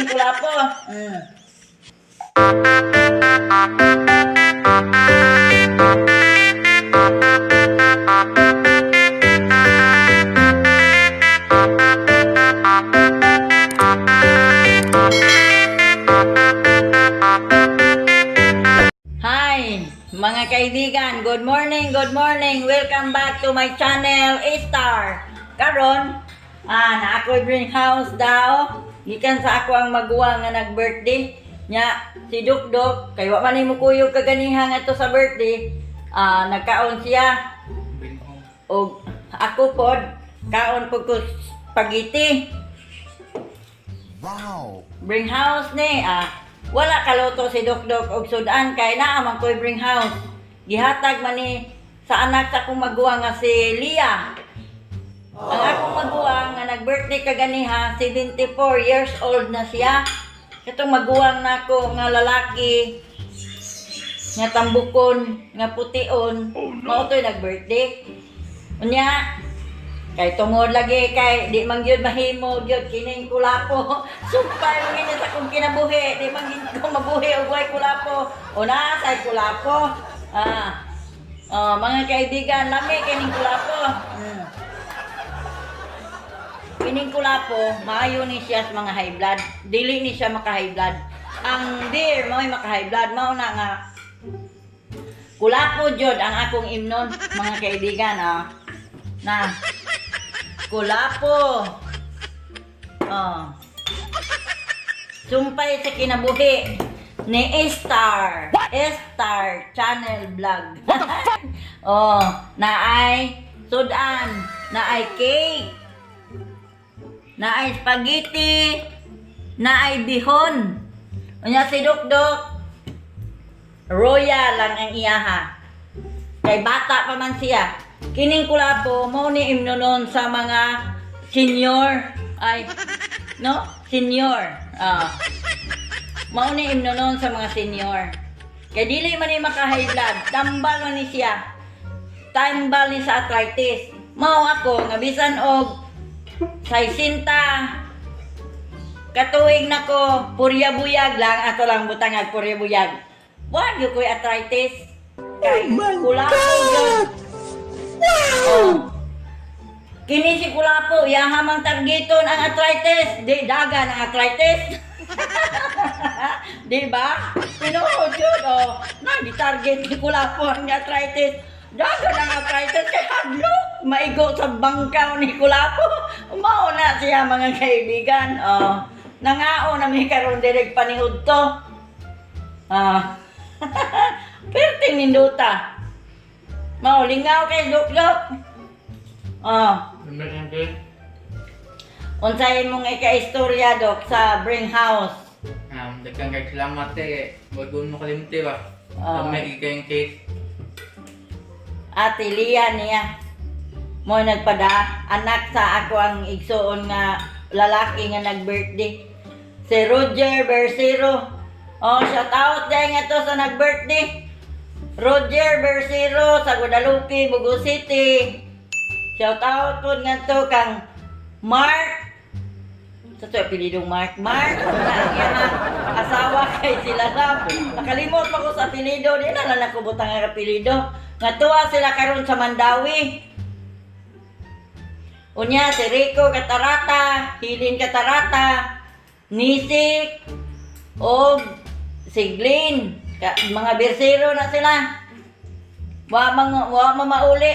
kining kulapo. Hi, mga kaibigan. Good morning, good morning. Welcome back to my channel, A-Star. Karon, na ako'y bring house daw. Gikan sa ako ang maguwang nga nag-birthday. Nya, si Dukdok, kay wa man ni mukuyog kaganiha nga to sa birthday. Nagkaon siya. Og ako pod, kaon pod ko spaghetti. Wow! Bring house ni wala kaluto si Dokdok og sudan kay naa man koy bring house. Gihatag man ni sa anak sa akong maguwang nga si Lia. Ang akong maguwang nga nag-birthday kaganiha, 74 years old na siya. Katong maguwang nako nga lalaki nga tambukon, nga pution, mao to'y nag-birthday. Unya, kay tungod lagi kay di man gyud mahimo gyud kining kulapo. Sumpay man gyud sa akong kinabuhi, di man gyud ko mabuhi og way kulapo. O naa say kulapo. Oh, mga kaibigan, lami kining kulapo. Kining kulapo, maayo ni siya sa mga high blood. Dili ni siya maka high blood. Ang beer mao'y maka high blood, mao na nga kulapo jud ang akong imnon, mga kaibigan, ah. Na kulapo. Oh. Sumpay sa kinabuhi ni A-Star. A-Star Channel Vlog. Oh, naay sudan, naay cake, naay spaghetti, naay bihon. Unya si Dukdok, royal lang ang iyaha. Kay bata pa man siya. Kining kulapo mao ni imnonon sa mga senior ay no, senior. Mao ni imnonon sa mga senior. Kay dili man ni maka-high blood, tambal man ni siya. Tambal ni sa arthritis. Mao ako nga bisan og 60 katuig nako, purya buyag lang ato lang butangag purya buyag. Wa gyud ko'y arthritis. Kay kulapo gyud. Oh. Kini si kulapo, iyaha mang targeton ang arthritis. Di dagan ang arthritis. Di ba? Tinuod yun, oh. Na, di target ni kulapo ang arthritis. Dagan ang arthritis kay hadlok. Maigo sa bangkaw ni kulapo. Mao na siya, mga kaibigan. Oh. Nangao na mi karon direk panihud to. Perting ninduta. Mao lingaw kay Dukdok. Oh. Unsay imong ika-istorya, Dok, sa Bring House? Daghang kay salamat eh. Wag mo kalimti ba? May kayong cake. Ate Lia niya. Mo nagpada anak sa ako ang igsuon nga lalaki nga nag-birthday. Si Roger Bersero. Oh, shout out dahil nga to sa nag-birthday. Roger Bersero sa Guadalupe, Bogo City. Shout out po nga to kang Mark. Sa to apelidong Mark. Mark, na ang iyang asawa kay sila lang. Nakalimot pa ko sa apelyido. Di na lang ako butang ang apelyido. Nga tuwa sila karon sa Mandawi. Unya, si Rico Katarata, Hilin Katarata, Nisik, og si Glenn. Mga bersero na sila. Wa ma mauli.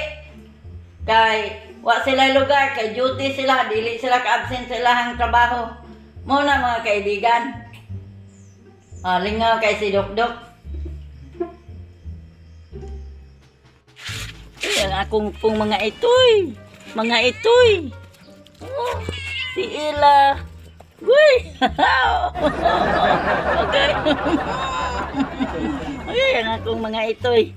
Kay wa sila lugar, kay duty sila, dili sila ka-absent sa ilahang trabaho. Mo na, mga kaibigan. Lingaw kay si Dokdok. Uy, ang akong pong mga itoy. Mga itoy. Oh, si Ila. Uy! Okay. Ay, ang akong mga itoy.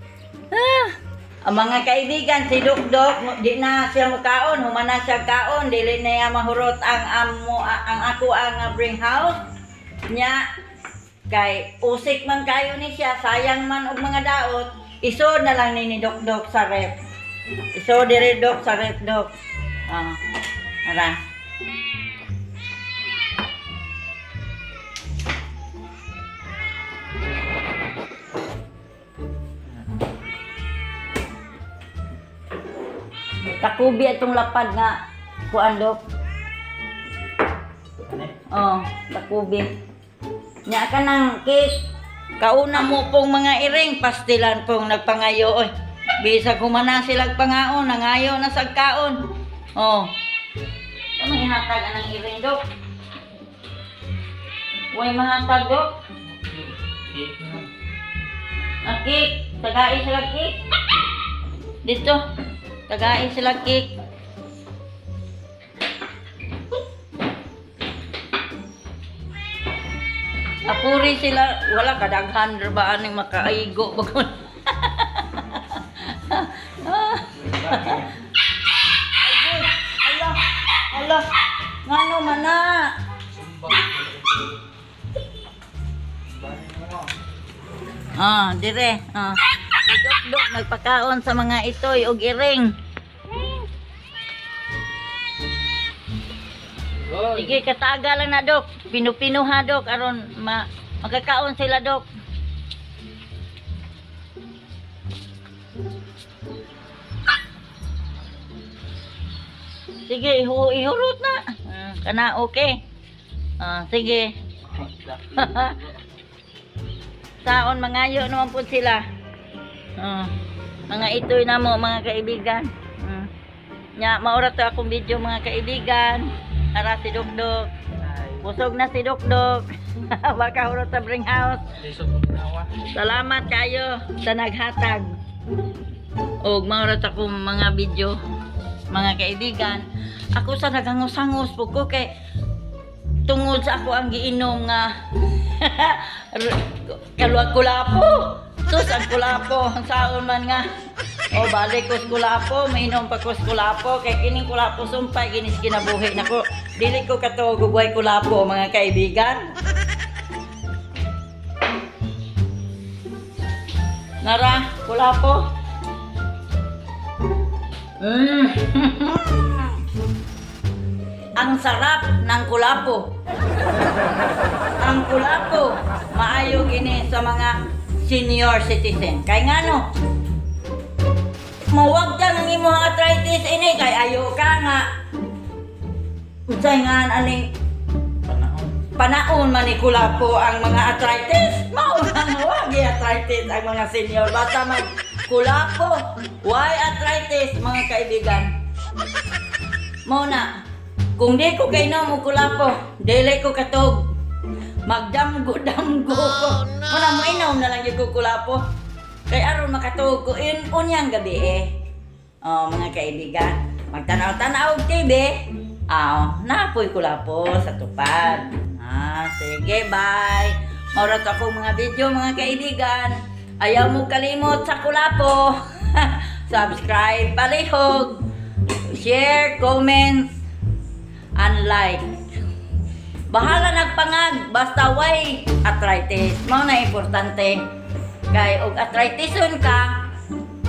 Ang mga kaibigan, si Dukdok, di na siya mukaon, humana siya kaon, dili na niya mahurot ang amo, ang ako ang bring house. Nya, kay usik man kayo ni siya, sayang man og mga daot, isod na lang ni Dukdok sa ref. Isod dire, Dok, sa ref, Dok. Ara. Takubi atong lapad nga kuan, Dok. Ano? Oh, takubi. Nya ka ng cake. Kauna mo pong mga iring, pastilan pong nagpangayo oy. Bisag humana sila pangaon, nangayo na sagkaon. Oh. Ano ihatag anang iring, Dok? Way mahatag, Dok. Cake na. Ang cake. Tagain sila cake. Dito. Tagain sila cake. Apuri sila, wala kadaghan ra ba aning makaigo bagon. Agoy, ala, ala, ngano man na? Sumba. Sumba mo. Ah, dire. Ah. Dok-dok nagpakaon sa mga itoy og iring. Hoy. Sige, kataga lang na, Dok. Pinupinuha, Dok, aron ma magkakaon sila, Dok. Sige, ihurot na. Kana, okay. Ah, sige. Saon, mangayo naman po sila. Ah, mga itoy na mo, mga kaibigan. Nya, maura to akong video, mga kaibigan. Ara si Dukduk. Ay. Busog na si Dukduk. Baka hurot sa bring house. Lisod mo ginawa. Salamat kayo sa naghatag. Og maura to akong mga video, mga kaibigan. Ako sa naghangos-hangos po ko kay tungod sa ako ang giinom nga kalwa kulapo. Sus, ang kulapo. Ang saon man nga. O, balik ko sa kulapo. Mainom pa ko sa kulapo. Kay kining kulapo sumpay, ginis kinabuhi nako. Dili ko katuog og way kulapo, mga kaibigan. Nara, kulapo. Ang sarap ng kulapo. Ang kulapo, maayo gini sa mga senior citizen. Kay ngano? Mawag ka ng imong arthritis ini kay ayo ka nga. Unsay nga aning Panahon. Panaon man ni kulapo ang mga arthritis. Mao na nga wagi arthritis ang mga senior. Basta mag kulapo. Why arthritis, mga kaibigan? Mao na. Kung di ko kainom og kulapo, dili ko katog. Magdamgo-damgo ko. Mao na moinom na lang gyud ko kulapo. Kay aron makatuog ko in unyang gabi eh. Oh, mga kaibigan, magtanaw-tanaw og TV. Ah, napoy kulapo sa tupad. Ah, sige, bye. Maurat ako mga video, mga kaibigan. Ayaw mo kalimot sa kulapo. Subscribe, palihog, share, comments, and like. Bahala nagpangag, basta way arthritis. Mao na importante. Kay og arthritison ka,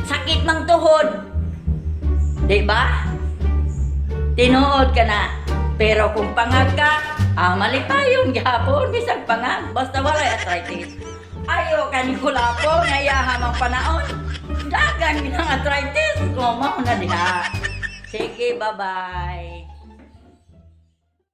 sakit mang tuhod. Di ba? Tinuod ka na. Pero kung pangag ka, malipayon gihapon bisag pangag basta walay arthritis. Ayo ka ni kulapo nga iyaha mang panaon. Dagan ginang arthritis. O mao na diha. Sige, bye-bye.